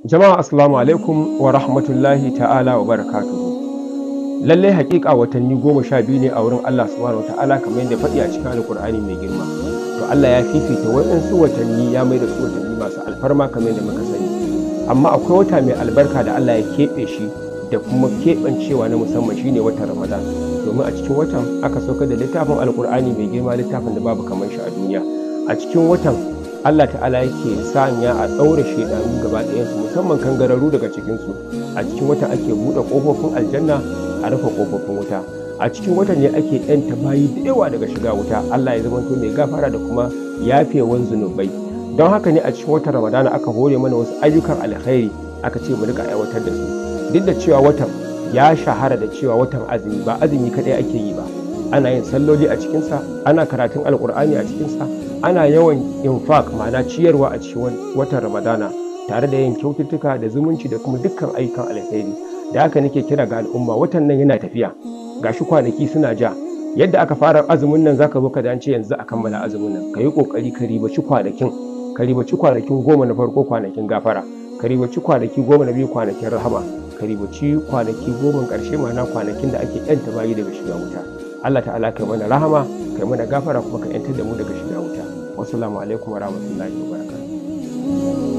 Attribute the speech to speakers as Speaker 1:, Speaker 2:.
Speaker 1: Jama'a, assalamu alaikum wa rahmatullahi ta'ala wa barakatuhu. Lallai hakika watanni 12 ne a wurin Allah subhanahu wa ta'ala, kamar yadda faɗi a cikin Alƙur'ani mai girma. To Allah ya fifita waɗansu watanni, ya mai da su watanni masu alfarma, kamar yadda muka sani. Amma akwai wata mai albarka da Allah ya keɓe shi da kuma keɓancewa na musamman, shine watan Ramadan. Domin a cikin watan aka saukar da littafin Alƙur'ani mai girma, littafin da babu kamar shi a duniya. A cikin watan Allah ta'ala yake sanya a ɗaure shaidanu gaba ɗayansu, musamman kangararru daga cikinsu. A cikin watan ake buɗe ƙofofin aljanna, a rufe ƙofofin wuta. A cikin watan ne ake ‘yanta bayi da yawa daga shiga wuta. Allah ya zamanto mai gafara da kuma yafewan zunubai. Don haka ne a cikin watan Ramadana aka hore mana wasu ayyukan alkhairi, aka ce mu rika aiwatar da su. Duk da cewa watan ya shahara da cewa watan azumi, ba azumi kaɗai ake yi ba. Ana yin salloli a cikinsa, ana karatun Alƙur'ani a cikinsa, ana yawan infaq, ma'ana ciyarwa a cikin watan Ramadana, tare da yin kyaututtuka da zumunci da kuma dukkan ayyukan alheri. Da haka nake kira ga al'umma, watan nan yana tafiya, gashi kwanaki suna ja. Yadda aka fara azumin nan, zaka zo ka ce yanzu a kammala azumin nan. Ka yi kokari ka ribaci kwanakin, ka ribaci kwanakin 10 na farko, kwanakin gafara, ka ribaci kwanaki 10 na biyu, kwanakin rahama, ka ribaci kwanaki 10 ƙarshe, ma'ana kwanakin da ake yanta bayi daga shiga wuta. Allah ta'ala kai mana rahama, kai mana gafara, kuma ka yantar da mu daga shiga wuta. Wassalamu alaikum warahmatullahi wabarakatuh.